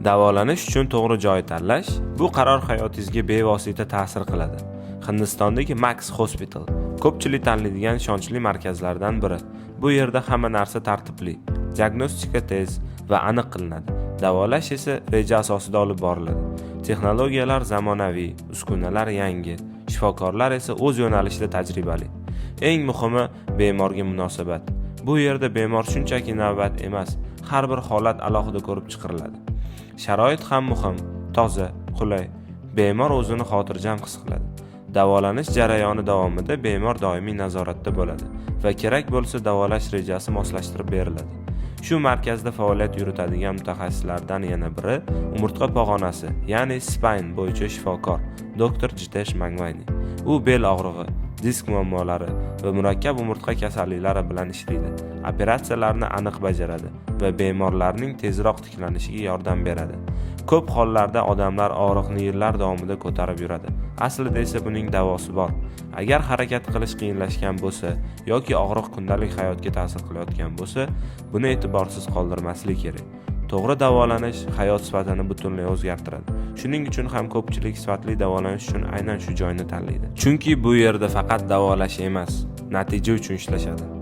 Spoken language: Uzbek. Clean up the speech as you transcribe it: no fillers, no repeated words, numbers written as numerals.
Davolanish uchun to'g'ri joy tanlash – bu qaror hayotingizga bevosita ta'sir qiladi. Hindistondagi Max Hospital ko'pchilik tanlaydigan ishonchli markazlardan biri. Bu yerda hamma narsa tartibli, diagnostika tez va aniq qilinadi. Davolash esa reja asosida olib boriladi. Texnologiyalar zamonaviy, uskunalar yangi, shifokorlar esa o'z yo'nalishida tajribali. Eng muhimi – bemorga munosabat. Bu yerda bemor shunchaki navbat emas, har bir holat alohida ko'rib chiqiladi. Sharoit ham muhim: toza, qulay, bemor o'zini xotirjam his qiladi. Davolanish jarayoni davomida bemor doimiy nazoratda bo'ladi va kerak bo'lsa, davolash rejasi moslashtirib beriladi. Shu markazda faoliyat yuritadigan mutaxassislardan yana biri umurtqa pog'onasi, ya'ni spine bo'yicha shifokor doktor Jitesh Mangvani. U bel og'rig'i, disk muammolari va murakkab umurtqa kasalliklari bilan ishlaydi. Operatsiyalarni aniq bajaradi va bemorlarning tezroq tiklanishiga yordam beradi. Ko'p hollarda odamlar og'riqni yillar davomida ko'tarib yuradi. Aslida esa buning davosi bor. Agar harakat qilish qiyinlashgan bo'lsa yoki og'riq kundalik hayotga ta'sir qilayotgan bo'lsa, buni e'tiborsiz qoldirmaslik kerak. To'g'ri davolanish hayot sifatini butunlay o'zgartiradi. Shuning uchun ham ko'pchilik sifatli davolanish uchun aynan shu joyni tanlaydi. Chunki bu yerda faqat davolash emas, natija uchun ishlashadi.